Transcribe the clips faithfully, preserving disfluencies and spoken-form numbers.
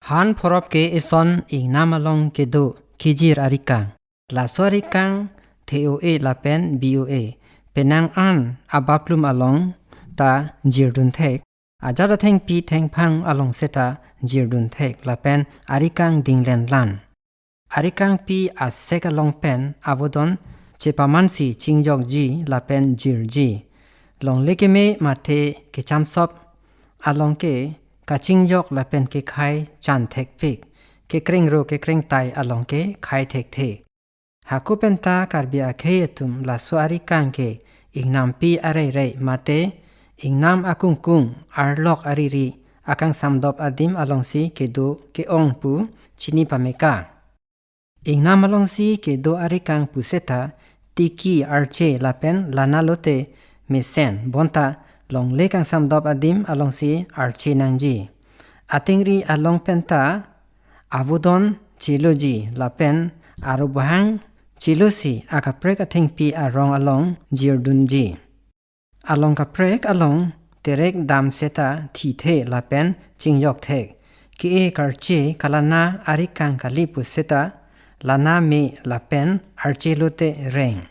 Han phorop ke eson ingnam along kedo kejir arikang. Laso arikang T O A lapen B O A penang an abaplum along ta jirdun thek. Ajat athengpi thengphang along seta jirdun thek lapen arikang dinglen lan. Arikangpi asek along pen abodon chepamansi chingjokji lapen jirji. Longle keme mate kechamsop along ke kachingjok lapen kekhai chan thekpik, kekrengro kekrengtai along ke khai thekthe. Hako penta Karbi akhei atum laso arikang ke ingnampi arei rei mate ingnam akungkung arlok ariri akangsamdop adim alongsi kedo ke-ong pu chini pameka. Ingnam alongsi kedo arikang puseta tiki arche lapen lana lote mesen bonta longle kangsamdop adim alongsi arche nangji. Atengri along penta abodon cheloji lapen aru bahang chelosi akaprek athengpi arong along jirdunji. Along kaprek along terek dam seta thithe lapen chingjok thek. Ke-e karche kalana arikang kali puseta lana me lapen arche lote reng.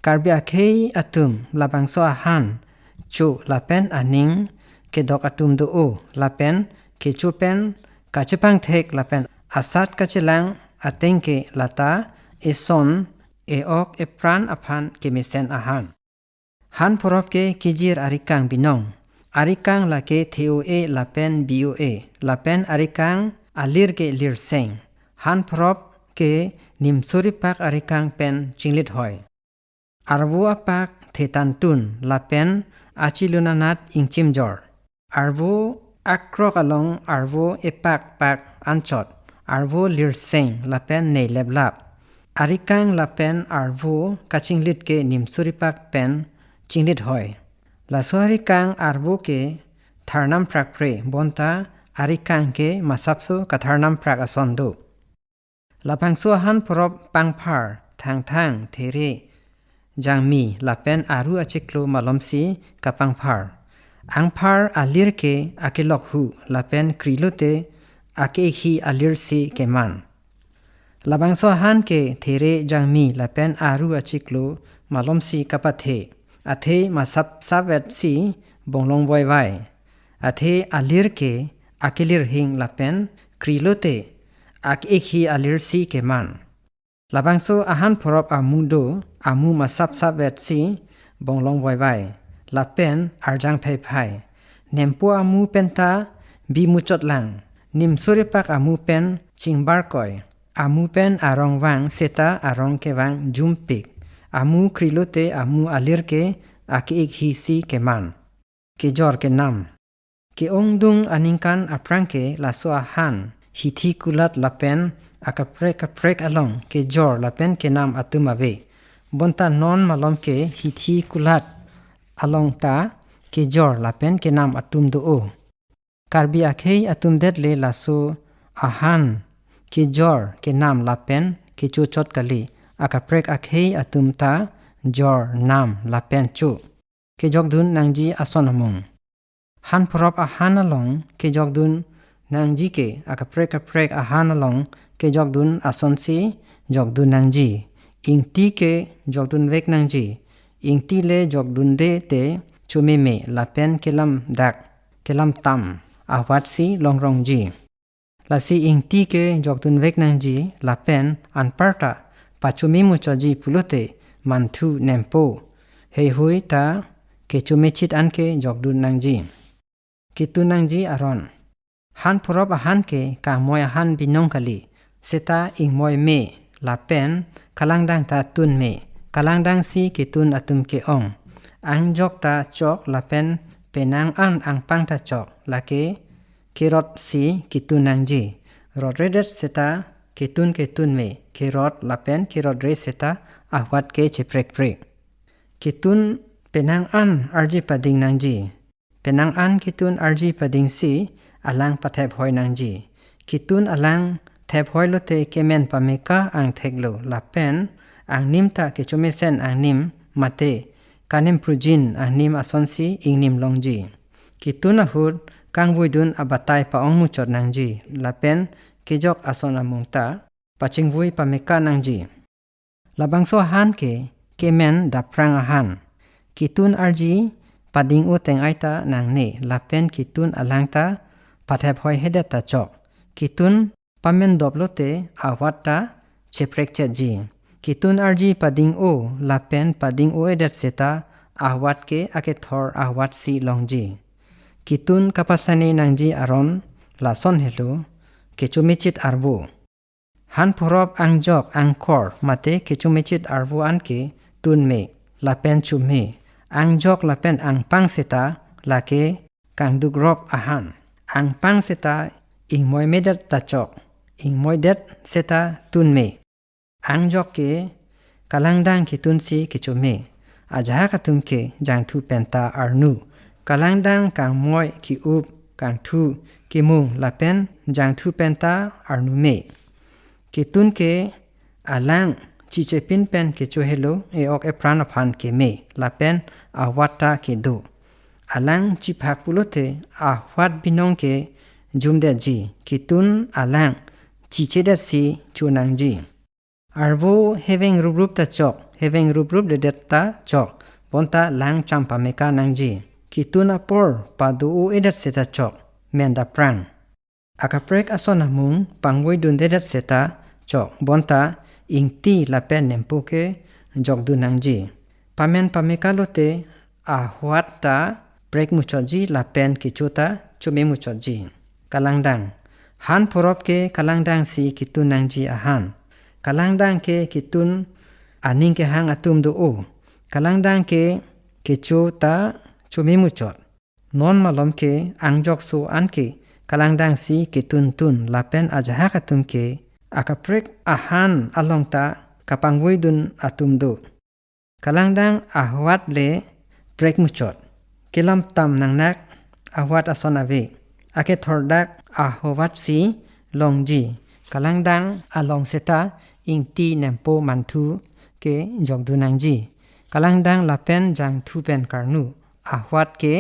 Karbi akhei atum labangso ahan cho lapen aning kedok atum do-o lapen kecho pen kachepang thek lapen asat kachelang ateng ke lata eson e-ok epran aphan kemesen ahan. Han phorop ke kejir arikang binong. Arikang lake T O A lapen B O A lapen arikang alir ke lirseng. Han phorop ke nimsuripak arikang pen chinglit hoi. Arvo apak thetantun lapen achilun anat ingchimjor. Arvo akrok along arvo epak pak anchot, arvo lirseng lapen nei leplap. Arikang lapen arvo kachinglit ke nimsuripak pen chinglit hoi. Laso arikang arvo ke tharnam phrakpre bonta arikang ke masapso katharnam phrak ason do. Labangso ahan phorop pangphar, thangthang, there, jangmi lapen aru achiklo malomsi kapangphar. Angphar alir ke akelok hu lapen krilote ake-ikhi alirsi keman. Labangso ahan ke there, jangmi lapen aru achiklo malomsi kapathe. Athe masapsapvetsi bonglong voivai. Athe alir ke akelirhing lapen krilote ake-ikhi alirsi keman. Labangso ahan phorop amu do, amu masapsapvetsi bonglong voivai lapen arjang phaiphai. Nempo amu penta bimuchotlang, nimsuripak amu pen chingbarkoi. Amu pen arong vang seta arong kevang jumpik. Amu krilote amu alir ke ake-ikhisi keman. Kejor kenam. Ke-ongdung aningkan aphrang ke laso ahan hithi kulat lapen akaprek kaprek along kejor lapen kenam atum ave. Bonta non malom ke hithi kulat along ta kejor lapen kenam atum do-o. Karbi akhei atum det le laso ahan kejor kenam lapen kechochot kali. Akaprek akhei atum ta jor nam lapen cho kejokdun nangji ason amung. Han phorop ahan along kejokdun nangji ke akaprek kaprek ahan along kejokdun asonsi jokdun nangji. Ingti ke jokdun vek nangji. Ingti le jokdunde te chomeme lapen kelam dak, kelam tam ahwatsi longrongji. Lasi ingti ke jokdun vek nangji lapen anparta pachome muchotji pulote manthu nempo heihui ta kechomechit anke jokdun nangji. Ketun nangji aron. Han phorop ahan ke kangmoi ahan binong kali. Seta ingmoi me lapen kalangdang ta tun me. Kalangdangsi ketun atum ke-ong. Angjok ta chok lapen penang an angpang ta chok. Lake kerotsi ketun nangji. Rotredet seta ketun ketun me. Kerot lapen kerotre seta ahwat ke cheprekprek. Ketun penang an arje pading nangji. Penang an ketun arje padingsi alang pathep hoi nangji. Ketun alang thep hoi lote kemen pameka angthek lo lapen angnim ta kechomesen angnim mate kanem prujin angnim asonsi ingnim longji. Ketun ahut kangvuidun abatai pa-ong muchot nangji, lapen kejok ason amung ta pachingvui pameka nangji. Labangso ahan ke kemen daprang ahan. Ketun arji pading-o teng-ai ta nangne, lapen ketun alang ta pathep hoi hedet ta chok. Ketun pamendop lote ahwat ta cheprekchetji. Ketun arji pading-o lapen pading-o-edet seta ahwat ke akethor ahwat si longji. Ketun kapasane nangji aron lason helo, kechomechit arvo. Han phurop angjok angkor mate kechomechit arvo anke tun me, lapen chu me. Angjok lapen angpang seta lake kangdukrop ahan. Angpang seta ingmoimedet ta chok, ingmoidet seta tun me. Angjok ke kalangdang ketun si kecho me. Ajahak atum ke jangthu penta arnu. Kalangdang kangmoi ke-up kangthu kemung lapen jangthu penta arnu me. Ketun ke alang chichepin pen kecho helo, e-ok epran aphan keme lapen ahwat ta kedo. Alang chiphak pulote ahwat binong ke jumdetji. Ketun alang chichedet si chu nangji. Arvo heveng ruprup ta chok, heveng ruprup dedet ta chok, bonta lang cham pameka nangji. Ketun apor pado-o-edet seta chok, men daprang. Akaprek ason amung pangvui dundedet seta chok, bonta ingti lapen nempo ke jokdun nangji. Pamen pameka lote ahwat ta prek muchotji lapen kecho ta chome muchotji. Kalangdang. Han phurop ke kalangdang si ketun nangji ahan. Kalangdang ke ketun aning kehang atum do-o. Kalangdang ke kecho ta chome muchot. Non malom ke angjokso anke kalangdang si ketuntun lapen ajahak atum ke akaprek ahan along ta kapangvui dun atum do. Kalangdang ahwat le prek muchot. Kelam tam nangnak ahwat ason ave. Akethordak ahwat si longji. Kalangdang along seta ingti nempo manthu ke jokdun nangji. Kalangdang lapen jangthu pen karnu ahwat ke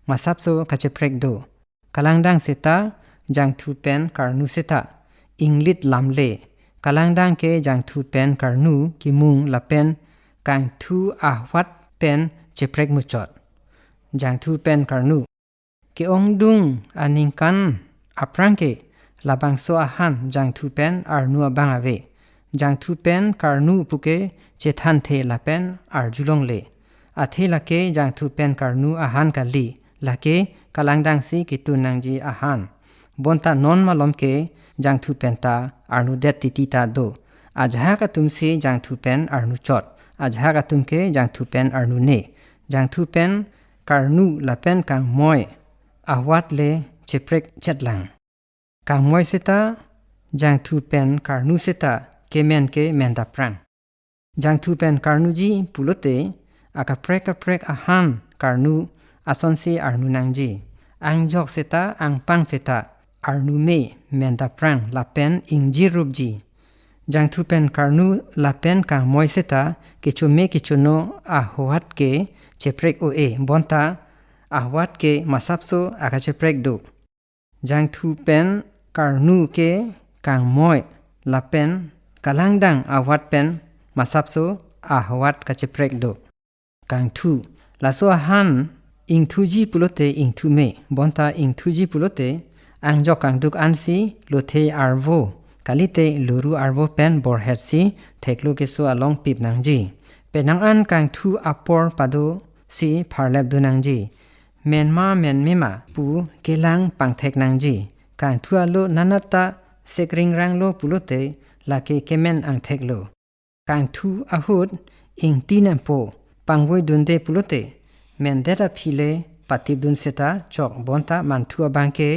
masapso kacheprek do. Kalangdang seta jangthu pen karnu seta inglit lamle. Kalangdang ke jangthu pen karnu kemung lapen kangthu ahwat pen cheprek muchot. Jangthu pen karnu. Ke-ongdung aningkan aphrang ke labangso ahan jangthu pen arnu abang ave. Jangthu pen karnu puke chethanthe lapen arjulongle. Athe lake jangthu pen karnu ahan kali, lake kalangdang si ketun nangji ahan. Bonta non malom ke jangthu pen ta arnu det titi ta do. Ajahak atum si jangthu pen arnu chot. Ajahak atum ke jangthu pen arnu ne. Jangthu pen karnu lapen kangmoi ahwat le cheprek chetlang. Kangmoi seta jangthu pen karnu seta kemen ke men daprang. Jangthu pen karnuji pulote akaprek kaprek ahan karnu asonsi arnu nangji. Angjok seta angpang seta arnu me men daprang lapen ingjir rupji. Jangthu pen karnu lapen kangmoi seta kecho me kecho no ahwat ke cheprek o-e bonta ahwat ke masapso akacheprek do. Jangthu pen karnu ke kangmoi lapen kalangdang ahwat pen masapso ahwat kacheprek do. Kangthu. Laso ahan ingthuji pulote ingthu me. Bonta ingthuji pulote angjok kangduk ansi lothe arvo kalite loru arvo pen borhet si theklo keso along pip nangji. Penang an kangthu apor pado si pharlep dun nangji. Menma menmema pu kelang pangthek nangji. Kangthu alo nanat ta sekring ranglo pulote lake kemen angthek lo. Kangthu ahut ingti nempo pangvoi dunde pulote mendet aphi le patip dun seta chok bonta manthu abang ke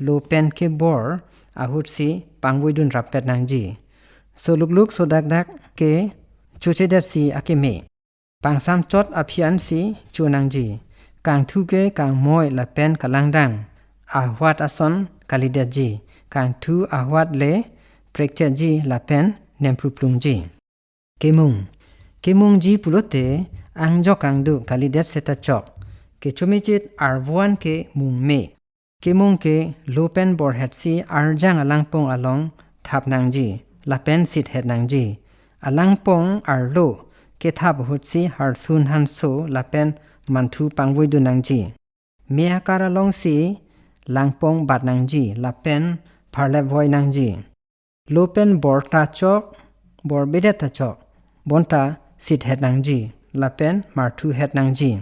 lo pen kebor ahut si pangvoi dun rappet nangji. Solukluk sodakdak ke chochedet si akeme. Pangsam chot aphi ansi cho nangji. Kangthu ke kangmoi lapen kalangdang ahwat ason kalidetji. Kangthu ahwat le prekchetji lapen nempruplungji. Kemung. Kemungji pulote angjok kangduk kalidet seta chok. Kechomechit arvo an ke mung me. Kemung ke lo pen borhetsi arjang alangpong along thap nangji, lapen sithet nangji. Alangpong arlo kethap ahutsi harsun hanso lapen manthu pangvoidun nangji. Me akar alongsi langpong bat nangji, lapen pharlep voi nangji. Lo pen bor ta chok, bor bedet ta chok, bonta sithet nangji, lapen marthuhet nangji.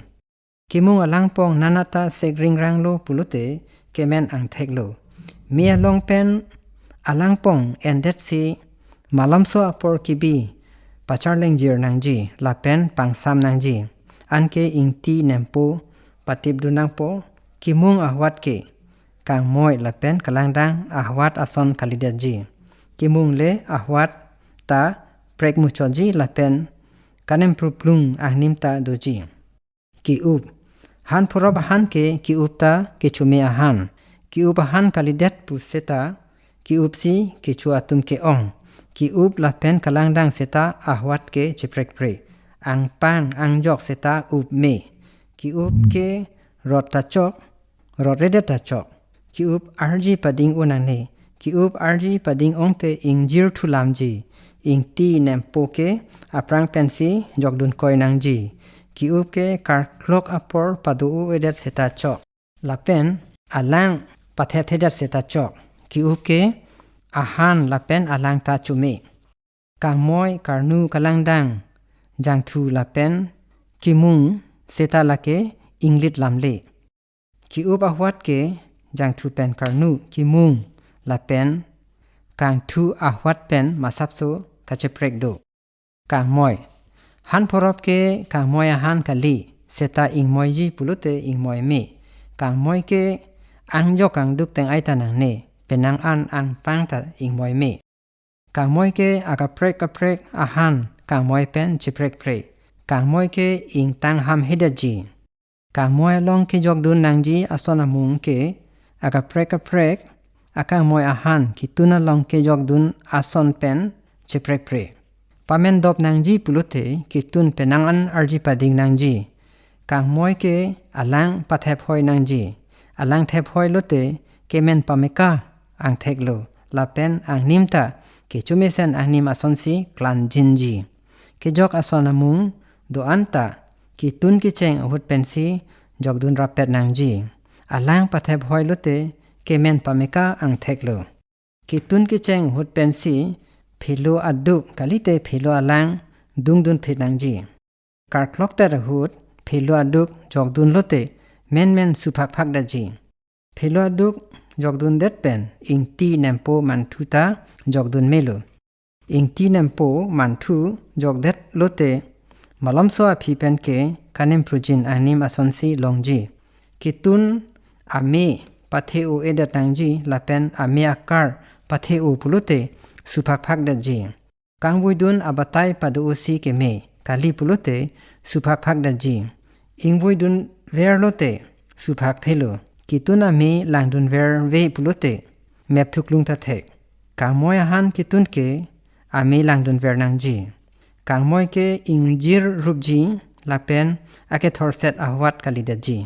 Kemung alangpong nanata sekringranglo pulote kemen angtheklo. Me along pen alangpong endetsi malomso apor kebi pacharlengjir nangji, lapen pangsam nangji. Anke ingti nempo patipdun nangpo, kemung ahwat ke kangmoi lapen kalangdang ahwat ason kalidetji. Kemung le ahwat ta prekmuchotji lapen kanempruplung angnim ta doji. Ke-up. Han phorop ahan ke ke-up ta kechome ahan. Ke-up ahan kalidet pu seta ke-up si kecho atum ke-ong. Ke-up lapen kalangdang seta ahwat ke cheprekpre. Angpang angjok seta up me. Ke-up ke rot ta chok, rot redet ta chok. Ke-up arji pading-o nangne. Ke-up arji pading-ong te ingjir thulamji. Ingti nempo ke aphrang pensi jokdun koi nangji. Ke-up ke karklok apor pado-o-edet seta chok. Lapen alang pathepthedet seta chok. Ke-up ke ahan lapen alang ta chome. Kangmoi, karnu, kalangdang, jangthu lapen kemung seta lake inglit lamle. Ke-up ahwat ke jangthu pen karnu, kemung lapen kangthu ahwat pen masapso kacheprek do. Kangmoi. Han phorop ke kangmoi ahan kali, seta ingmoiji pulote ingmoi me. Kangmoi ke angjok angduk teng-ai ta nangne, penang an angpang ta ingmoi me. Kangmoi ke akaprek kaprek ahan kangmoi pen cheprekpre. Kangmoi ke ingtang hamhedetji. Kangmoi along kejokdun nangji ason amung ke akaprek kaprek akangmoi ahan ketun along kejokdun ason pen cheprekpre. Pamendop nangji pulote ketun penang an arji pading nangji. Kangmoi ke alang pathephoi nangji. Alang thephoi lote kemen pameka angtheklo, lapen angnim ta kechomesen angnim asonsi klanjinji. Kejok ason amung do-an ta ketun kecheng ahut pensi jokdun rappet nangji. Alang pathephoi lote kemen pameka angtheklo. Ketun kecheng ahut pensi phelo aduk kalite phelo alang dungdunphit nangji. Karkloktet ahut phelo aduk jokdun lote menmen suphakphakdetji. Phelo aduk jokdundet pen ingti nempo manthu ta jokdun melo. Ingti nempo manthu jokdet lote malomso aphi pen ke kanemprujin angnim asonsi longji. Ketun ame pathe-o-edet nangji lapen ame akar pathe-o pulote suphakphakdetji. Kangvoidun abatai pado-o si keme kali pulote suphakphakdetji. Ingvoidunver lote suphakphelo. Ketun ame langdunverve pulote mepthuklung ta thek. Kangmoi ahan ketun ke ame langdunver nangji. Kangmoi ke ingjir rupji lapen akethorset ahwat kalidetji.